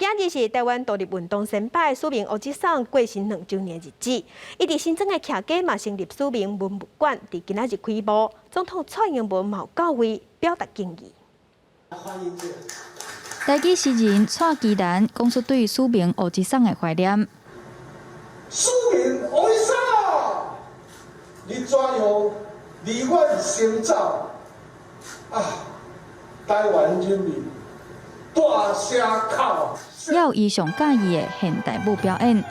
今日是台灣獨立運動先輩史明胡志爽過身2週年日子，伊佇新莊的徛家嘛成立史明文物館，佇今仔日開幕，總統蔡英文嘛有到位表達敬意。台語詩人蔡其蘭講出對史明胡志爽的懷念。史明胡志爽，你怎樣離阮先走？啊，台灣人民大聲哭。有伊上佮意的現代舞表演。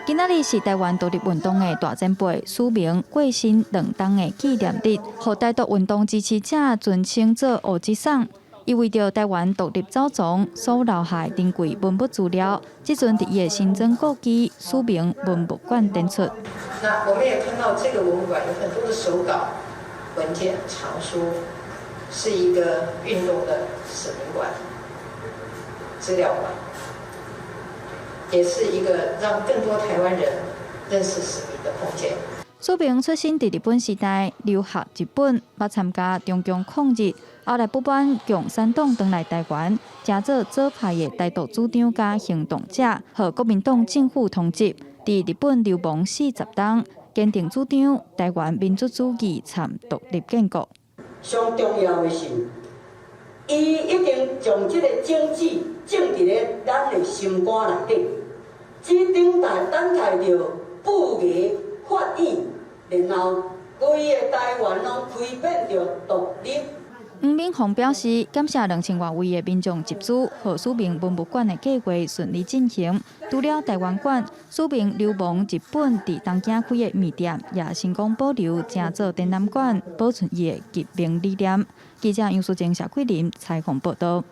今仔日是台灣獨立運動的大前輩史明過身2冬的紀念日，予台獨運動支持者尊稱做胡志爽。伊為著台灣獨立走傱所留下的珍貴文物資料，這陣佇伊的新莊故居史明文物館展出。那我們也看到這個文物館有很多的手稿、文件、藏書，是一個運動的史明館、資料館，也是一個讓更多台灣人認識史明的空間。史明出生佇日本時代，留學日本，捌參加中共抗日，後來不滿共產黨轉來台灣，成做左派的台獨主張佮行動者，予國民黨政府通緝，佇日本流亡40冬，堅定主張台灣民族主義參獨立建國。上重要的是，伊已經將這個種子種佇咧咱的心肝內底，只等待等待著布芽發芽，然後規个台灣攏開遍著獨立。黃敏鳳表示，感謝2000外位的民眾集資，予史明文物館的計劃順利進行。除了台灣館，史明流亡日本佇東京開的麵店，也成功保留，成做展覽館，保存伊的革命理念。記者楊淑貞、謝桂林採訪報道。